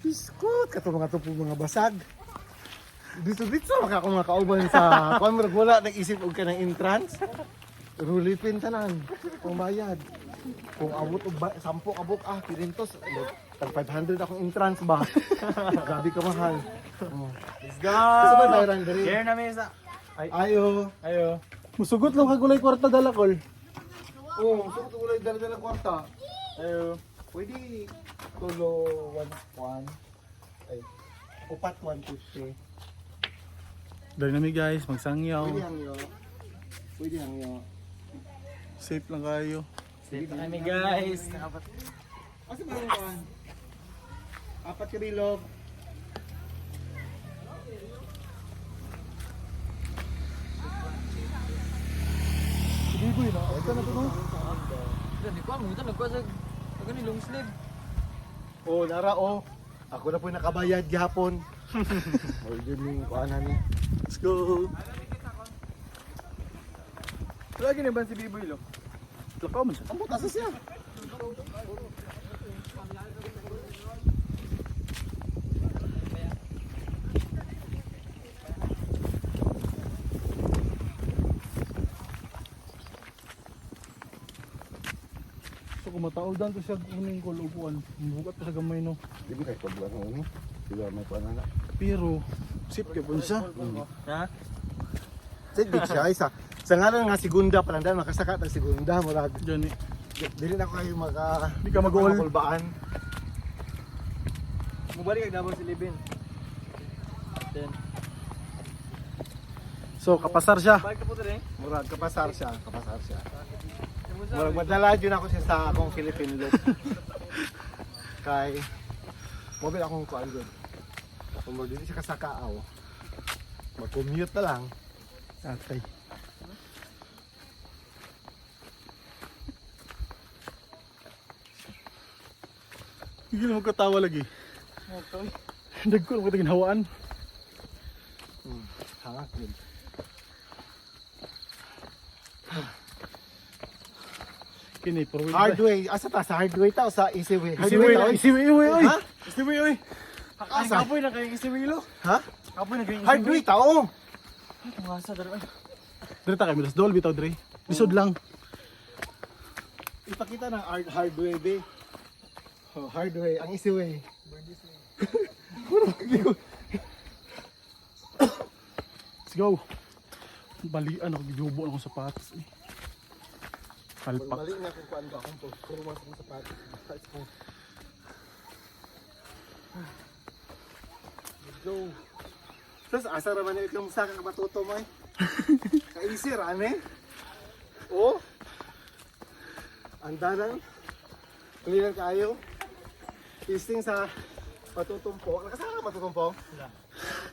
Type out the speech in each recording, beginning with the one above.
Biskot kato mga tupo mga basag. Dito-dito maka akong mga kauban sa kuan, murag wala nag-isip og kanang entrance. Rulipin tanan kung bayad. Kung abot og 10 ka book ah, 500, tag 500 akong entrance ba. Grabe ka mahal. Oh. Let's go! Sa ba bayaran diri? Here na mesa. Ay, Ayo. ayo. Musugot lang kagulay kwarta dala kol. Oh, sugot ulay dala-dala kwarta. Ayo. Pwede tulo 1 1 ay upat 150. Dali nami guys, magsangyaw. Pwede hangyo. Pwede hangyo. Safe lang kayo. Safe na kami guys. Asa ba yung kuan? Apat ka bilog. Sige boy, na. Ito na to no. Hindi ko amo, nagkuha sa gani long sleeve. Oh, nara oh. Ako na po yung nakabayad gihapon. Oh, yun yung kuan ni. Let's go. Wala gani ba si Biboy lo? Lakaw man siya. Ang butas siya. So kung mataol dan to siya kuning kol upuan. Bugat pa sa gamay no. Di ba kay pagbuhat mo ni? Di ba may kuan na? Pero safe kay pun siya. Ha? Sige siya isa. Sa ngalan nga segunda pa lang dahil makasaka tag segunda murag. Gani. Dili na ko kayo maka Di ka mag-all. makulbaan. Mubalik kag Davao si Libin. Then, So kapasar siya. balik na po dire. Murag kapasar siya, kapasar siya. Murag madala jud ako siya sa akong Philippine look. Kay mobile akong kuan gud. Kung dili siya kasakaaw. Mag-commute na lang. Atay. Hindi na magkatawa lagi. Okay. Dagko lang kita ginhawaan. Hangak yun. Kini pero Hard way. Asa ta? Sa hard way ta o sa easy way? Hard Easy way, ta, oy. easy way, oy, oy. Ha? Easy way, oy. Asa? Kapoy na kay si Wilo. Ha? Kapoy na kay Hard way ta, oh. Tungasa daro. Dire ta kay milas dol bitaw dire. Lisod lang. Ipakita ng hard, hard way, be. Oh, hard way. Ang easy way. Let's go. Balian ako gijubo akong sapatos. Eh. Palpak. Mali na kung kuan ba akong pagkurma sa akong sapatos. Let's go. Tapos asa raman na ikong saka ka matuto mo eh. Kaisi ra eh. Oh. Andalan. Clear kayo. Isting sa patutumpo. Nakasaka ka patutumpo? Wala.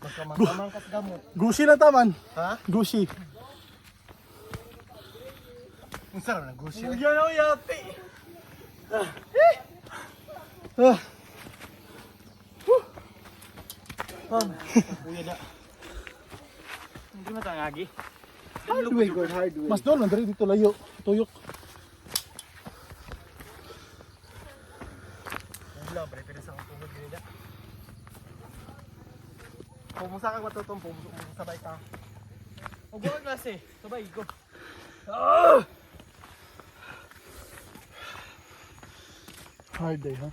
Magkamang kas gamot. Gushi na taman. Ha? Gushi. Ang sarap ng gusi. Yan ako yati. Ah. Kuya da. Hindi matangagi. Hard way, good hard way. Mas doon man dire dito layo. Tuyok. Wala, pre, pero sa tungod nila. Kung musa ka matutumpo, sabay ka. Ug wa klase. Sabay ko. Hard day, ha?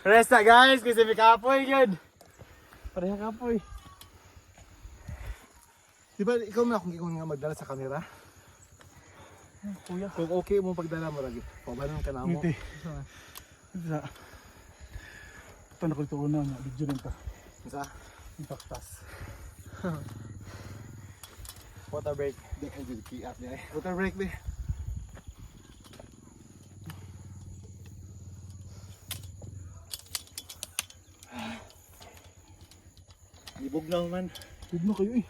Rest na guys kasi may kapoy gyud. Pareha kapoy. Di ba ikaw man akong gingon nga magdala sa kamera? Kuya. Kung okay mo pagdala mo lagi, pabanon ka na mo. Ngiti. Sa. Ito na ko ito una nga. Video lang ta. Sa Yung paktas. Water break. di kay jud key up niya. Water break be. Ibog na man. Huwag na kayo eh.